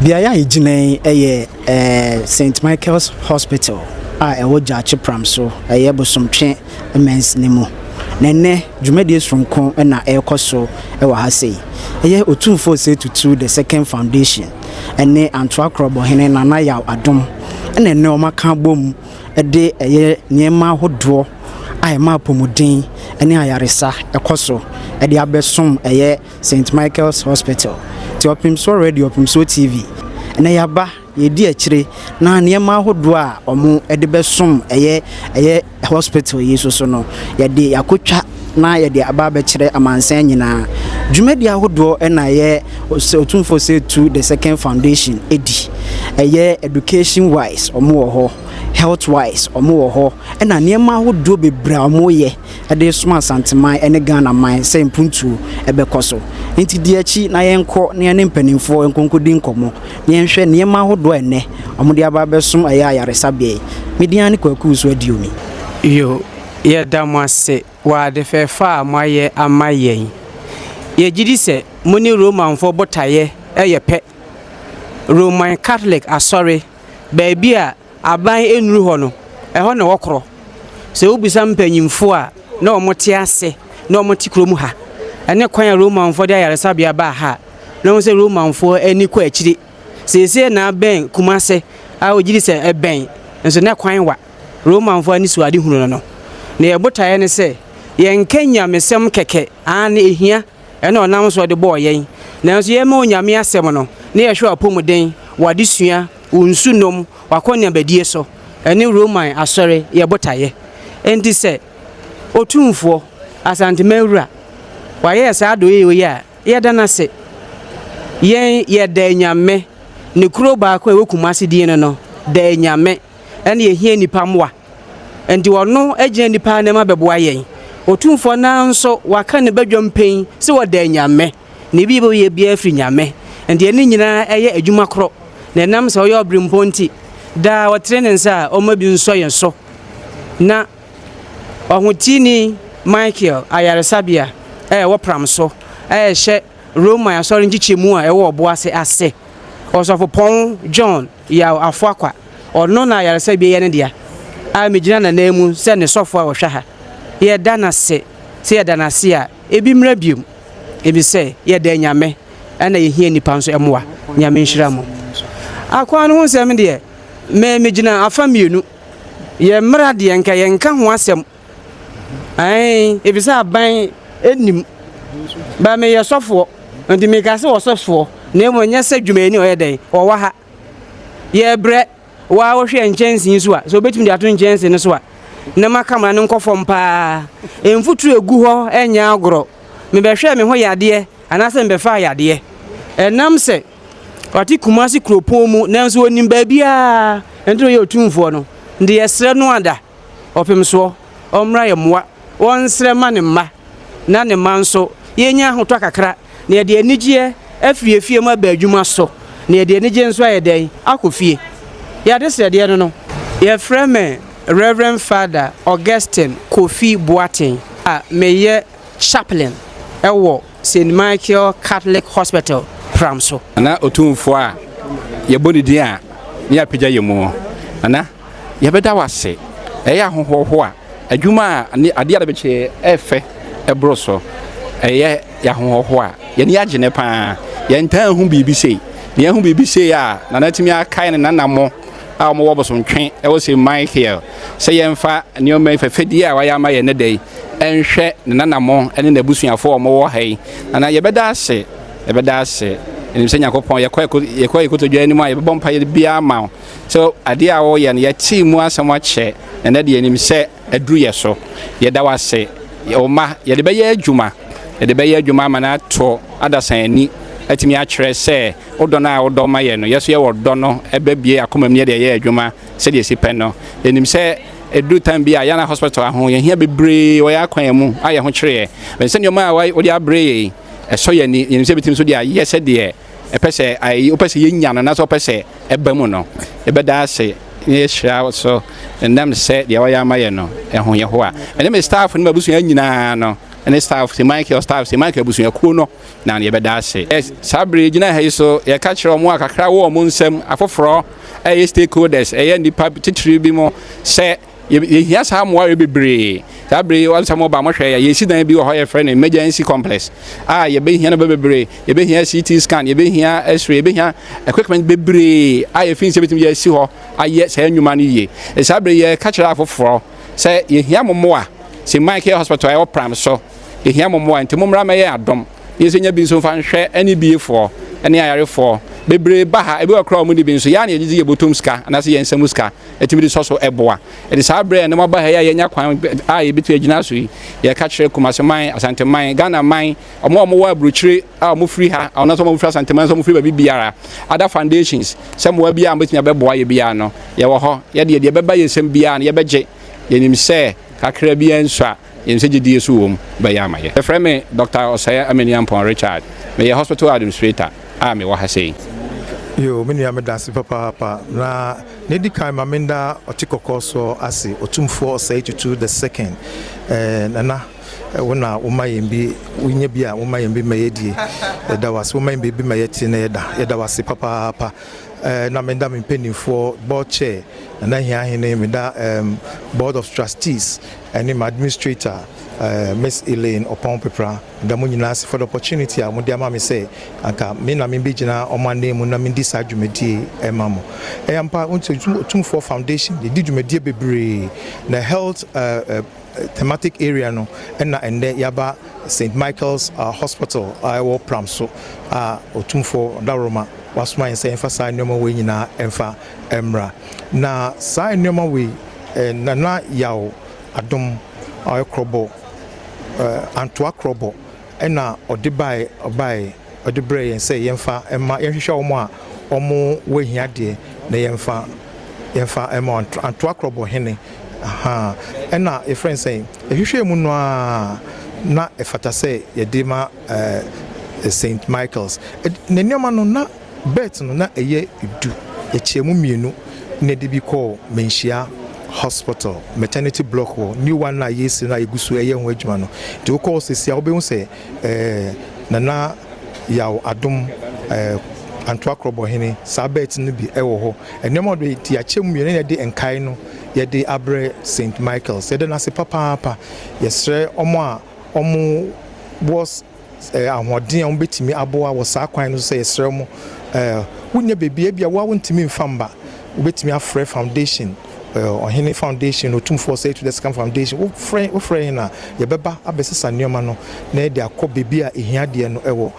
Beaeɛ a yɛgyina yi yɛ St. Michael's Hospital a ɛwɔ Gyaakye Pramso, ɛyɛ Bosomtwe mansini mu. Na ɛnnɛ, dwumadie soronko na ɛrekɔ so wɔ ha sei. Ɛyɛ Otumfoɔ Osei Tutu The Second Foundation ne Antoa Korɔbɔhene Nana Yaw Adom na ɛnnɛ wɔaka abom de ɛyɛ nneɛma ahodoɔ a ɛma apɔmuden ne ayaresa kɔ so de abɛsom ɛyɛ St. Michael's Hospital. Nti Ɔpemsoɔ Radio, Ɔpemsoɔ TV, ɛnɛ yɛaba, yɛdi akyire na nneɛma ahodoɔ a wɔde bɛsom ɛyɛ ɛyɛ hospital yi so so no, yɛde yɛakɔtwa na yɛde aba abɛkyerɛ amansan nyinaa. Dwumadi ahodoɔ ɛna ɛyɛ Otumfoɔ Osei Tutu The Second Foundation ɛdi. Ɛyɛ education wise, wɔn wɔ hɔ, health wise, wɔn wɔ hɔ, ɛna nneɛma ahodoɔ bebree a wɔyɛ de som Asanteman ne Ghana man sɛ mpuntuo bɛkɔ so. Nti di akyi na yɛnkɔ na yɛne mpanimfoɔ nkɔnkɔdi nkɔmmɔ na yɛnhwɛ nneɛma ahodoɔ a ɛnnɛ wɔde aba abɛsom ɛyɛ ayaresabea yi. Me din ara ne Kwaku Nso Aduomi. Yo, yɛda mo ase wɔ ade fɛɛfɛ a moayɛ ama yɛn. Yɛgye di sɛ mo ne Romanfoɔ botaeɛ yɛ pɛ. Roman Catholic Asɔre, baabi a Aban nnuru hɔ no, ɛhɔ na wɔkorɔ. Sɛ wobisa mpanyimfo a na wɔte ase na wɔte kurom ha ne kwan a Romanfo de ayaresabea baa ha a, na wɔhu sɛ Romanfo ani kɔ akyiri. Seesei na abɛn Kumase a wogye di sɛ ɛbɛn, nso na kwan wa. Romanfo anisoadehunu no no. Na yɛn botaeɛ ne sɛ yɛnka nyamesɛm kɛkɛ, aane, ehia. Ɛna ɔnam so de bɔɔ yɛn. Nanso yɛma Onyame asɛm no na yɛhwɛ w'apɔmuden, w'adesua, wo nsu nom, w'akɔneabadie so. Ɛne Roman Asɔre yɛ botaeɛ. Enti sɛ Otumfoɔ, Asanteman Wura, wayɛ saa adɔeɛ wei a, yɛda no ase. Yɛn yɛda Nyame, ne kuro baako a ɛwɔ Kumasi din no no, da Nyame. Ɛna yɛhia nnipa mmoa. Enti ɔno agyina nnipa anam abɛboa yɛn. Otumfoɔ no ara nso waka ne badwam pɛn sɛ ɔda Nyame, na ebi yɛbɛyɛ biara firi Nyame. Enti yɛne nyinaa ɛyɛ adwuma korɔ, na ɛnam sɛ ɔyɛ ɔberempɔn nti, daa ɔtene ne nsa a ɔmma bi nsɔ yɛn so. Na Ɔhoteeni Michael Ayaresabea a ɛwɔ Pramso a ɛhyɛ Roman Asɔre nkyekyɛmu a ɛwɔ Ɔboase ase, Ɔsɔfopɔn John Yaw Afoakwa, ɔno na ayaresabea yi yɛ ne dea, a megyina n'ananmu sɛ ne sɔfo a ɔhwɛ ha. Yɛda no ase. Sɛ yɛda no ase a, ebi mmra bio, efisɛ yɛda Nyame, ɛna yɛhia nnipa nso mmoa. Nyame nhyira mo. Akwan no ho nsɛm deɛ, me megyina afa mmienu. Yɛn mmra deɛ, nka yɛnka ho asɛm. Ae, efisɛ aban nnim. Ba meyɛ sɔfoɔ, nti meka sɛ ɔsɔfoɔ, na mmom ɛnyɛ sɛ dwumayɛni a ɔyɛ dɛn, ɔwɔ ha. Yɛrebrɛ, wo ara wohwɛ nkyɛnsee so a, sɛ wobɛtumi de ato nkyɛnsee no so a, na ma kamera no nkɔ fam paa. Mfuturo egu hɔ nyɛ agorɔ. Mebɛhwɛɛ me ho yadeɛ anaasɛ mebɛfaa yadeɛ. Ɛnam sɛ ɔte Kumasi kuropɔn mu nanso ɔnim baabiara nti na ɔyɛ otumfoɔ no. Nti yɛsrɛ no ada ɔpem soɔ ɔmmra yɛ mmoa, ɔnsrɛ ma ne mma na ne mma nso yɛnya ahotɔ kakra na yɛde anigyeɛ afiri efie mu aba adwuma so na yɛde anigyeɛ nso ayɛ dɛn akɔ fie. Yɛn adesrɛdeɛ no no. Yɛfrɛ me Rev. Father Augustine Kofi Boateng a meyɛ Chaplain wɔ St. Michael Catholic Hospital, Pramso. Nana Otumfoɔ a yɛbɔ ne din a ne yɛapagya yɛn mu. Nana, yɛbɛda wo ase. Ɛyɛ ahohoahoa. Adwuma a ne adeɛ a bɛkyɛ ɛfɛ ɛboro so. Ɛyɛ ahohoahoa. Yɛn ani agye ne paa. Yɛntaa nhu biribi sei. Na yɛahu biribi sei a Nana atumi akae ne nana mo a wɔwɔ Bosomtwe ɛwɔ St. Michael sɛ yɛmfa nneɛma yi fɛfɛdeɛ a wayɛ ama yɛn ne da yi nhwɛ ne nana mo ne n'abusuafoɔ a wɔwɔ ha yi. Nana, yɛbɛda ase. Yɛbɛda ase. Ɛnim sɛ Nyankopɔn yɛkɔ yɛkɔ yɛkotodwe anim a yɛbɛbɔ mpaeɛ biara ma wo. Sɛ adeɛ a wɔyɛ no yɛtee mu asɛm akyɛ na ɛnɛ deɛ yɛnim sɛ aduru yɛ so. Yɛda wo ase. Wo mma yɛde bɛyɛ adwuma. Yɛde bɛyɛ adwuma ama no ato adasan ani atumi akyerɛ sɛ wodɔ no a wodɔ ma yɛ no yɛ so yɛwɔ dɔ no ɛbɛbie akoma mu yɛde ɛyɛ adwuma sɛdeɛ ɛsi pɛ no. Yɛnim sɛ ɛduru time bi a yɛana hospital aho yɛhia bebree wɔ yɛ akwan mu a yɛ ho kyerɛ yɛ. Sɛ nneɛma a wode abrɛ yɛ ɛsɔ yɛn ani. Yɛnim sɛ bɛtumi so de ayɛ sɛdeɛ ɛpɛ sɛ ayi wopɛ sɛ yɛnya no na sɛ wopɛ sɛ ɛba mu no, yɛbɛda ase na yɛhyira wo so ɛnam sɛ deɛ wɔyɛ ama yɛ no ɛho yɛ ho a ɛne me staff ne m'abusua nyinaa no. ne staff, St. Michael staff, St. Michael abusuakuo no na yɛbɛda ase. Saa bere gyina ha yi so, yɛka kyerɛ ɔmo a kakra wɔ ɔmo nsam afoforɔ, ɛyɛ stakeholders, ɛyɛ nnipa titiri bi mo sɛ yɛhia saa mmoa yɛ bebree. Saa bere wɔn sɛ mo ba mo hwɛ yɛ, yɛsi dan bi wɔ hɔ, yɛfrɛ no emergency complex a yɛbɛhia no bɛ bebree. Yɛbɛhia CT scan, yɛbɛhia X-ray, yɛbɛhia equipment bebree a yɛfi sɛ bɛtumi yɛsi hɔ ayɛ saa nnwuma no yie. Saa bere yɛka kyerɛ afoforɔ sɛ yɛhia mo mmoa. St. Michael Hospital a ɛwɔ Pram so, yɛhia mo mmoa, nti mo mmra mɛyɛ adɔm yɛsɛ nya bi nso mfa nhwɛ ɛne biefoɔ ɛne ayarefoɔ bebree ba ha. Ebi wɔ koraa ɔmo de bi nso yɛa na yɛgyegye yɛ bɔtɔm sika anaasɛ yɛn nsam sika ɛtumi de sɔ so ɛboa. Ɛde saa berɛ a ɛnam aba ha yi a yɛnya kwan a yɛbɛtumi agyina so yi, yɛka kyerɛ Kumase man, Asante man, Ghana man, ɔmo a ɔmo wɔ aburokyire a ɔmo firi ha, ɔno nso ɔmo firi Asante man nso, ɔmo firi baabi biara, other foundations, sɛ mmoa bi a mobɛtumi abɛboa yɛ biara no, yɛwɔ hɔ. Yɛde deɛ ɛbɛba yɛ nsɛm biara no yɛbɛgye. Yɛnim sɛ kakra biara nso a yɛnim sɛ gyedie so wɔ mu bɛyɛ ama yɛ. Yɛfrɛ me Dr. Ɔsɛe Amaniampɔn Richard. Meyɛ hospital administrator a mewɔ ha sei. Yo, me nua, meda ase papaapa. Na ne di kan, ma menda ɔte kɔkɔɔ so ase, Otumfoɔ Ɔsɛe Tutu the Second. Nana, wo na woma yɛn bi, wonya bi a woma yɛn bi ma yɛdie, yɛda wase. Woma yɛn biribi ma yɛte na yɛda wase papaapa. Na meda me mpanimfoɔ, board chair Nana Hiahene, meda board of trustees ɛne my administrator, Miss Elaine Ɔpɔn Pepra, da mo nyinaa ase for the opportunity a mode ama me sɛ anka me na membɛgyina ɔmo anan mu na mendi saa dwumadie ɛma mo. Ɛyɛ mpa Otumfoɔ Foundation yɛdi dwumadie bebree na health thematic area no, ɛna ɛndɛ yɛaba St. Michael's Hospital a ɛwɔ Pram so a Otumfoɔ Daroma wasoma yɛn sɛ yɛmfa saa nneɛma wei nyinaa ɛmfa mmra. Na saa nneɛma wei, Nana Yaw Adom a ɔyɛ Korɔbɔ, Antoa Korɔbɔ, ɛna ɔde bae, ɔbae ɔde brɛ yɛn sɛ yɛmfa ɛma, yɛnhwehwɛ wɔn a wɔn wɔ ahiadeɛ na yɛmfa ɛma Antoa Korɔbɔ hene aha. Ɛna yɛfrɛ no sɛ yɛhwehwɛ mu no a na ɛfata sɛ yɛde ma St. Michael's. Ne nneɛma no na bed no na ɛyɛ 10, yɛkyɛ mu mmienu na yɛde bi kɔɔ Manhyia Hospital maternity block wɔ new one na yɛsi no a yɛgu so ɛyɛ ho adwuma no. Nti wokɔɔ sisi a, wobɛhu sɛ Nana Yaw Adom, Antoa Korɔbɔhene, saa bed no bi ɛwɔ hɔ. Nneɛma ɔde nti yɛakyɛ mu mmienu na yɛde nkae no yɛde abrɛ St. Michael's. Yɛde no ase papaapa. Yɛsrɛ ɔmo a ɔmo wɔ ahoɔden a wɔbɛtumi aboa wɔ saa kwan no so sɛ yɛsrɛ mo, wonya baabi ebi a woa wontumi mfa mba, wobɛtumi afrɛ foundation, Ɔhene Foundation, Otumfoɔ Sɛ to the Second Foundation. Wofrɛ yɛn a, yɛbɛba abɛsesa nneɛma no na yɛde akɔ baabi a ehia deɛ no ɛwɔ.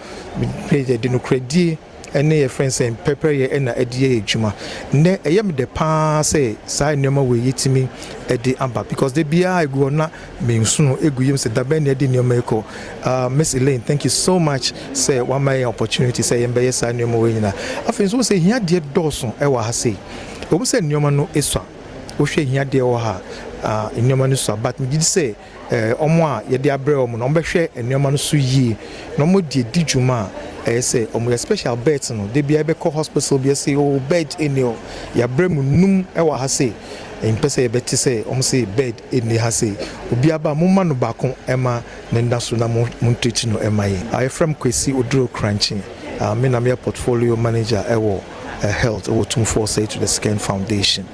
Yɛde nokoradie ɛne yɛfrɛ sɛ pɛpɛyɛ ɛna ɛde yɛ adwuma. Nnɛ ɛyɛ me dɛ paa sɛ saa nneɛma wei yɛtumi ɛde aba, because de biara egu hɔ na mensono egu yam sɛ dabɛn na ɛde nneɛma yi kɔ. Miss Elaine, thank you so much sɛ wama yɛn opportunity sɛ yɛn bɛyɛ saa nneɛma wei nyinaa. Afei nso sɛ hia deɛ dɔɔso ɛwɔ ha sei, ɛwɔ sɛ nneɛma no esua, wohwɛ hia deɛ wɔ ha, nneɛma no sua, but megye di sɛ ɔmo a yɛde abrɛ ɔmo no, ɔmo bɛhwɛ nneɛma no so yie na ɔmo de di dwuma a ɛyɛ sɛ ɔmo yɛ special bed no. De bia ɛbɛkɔ hospital bi ɛsɛ o bed ɛni hɔ, yɛabrɛ mu num ɛwɔ ha sei. Mpɛ sɛ yɛbɛte sɛ ɔmo sɛ bed ɛni ha sei. Obi aba, mo ma no baako ɛma ne nda so na mo ntirikyi no ɛma yɛn. Yɛfrɛ m Kwesi Oduro Krankye. Me na meyɛ portfolio manager ɛwɔ health ɛwɔ Tumfoɔ Sɛ to the Second Foundation.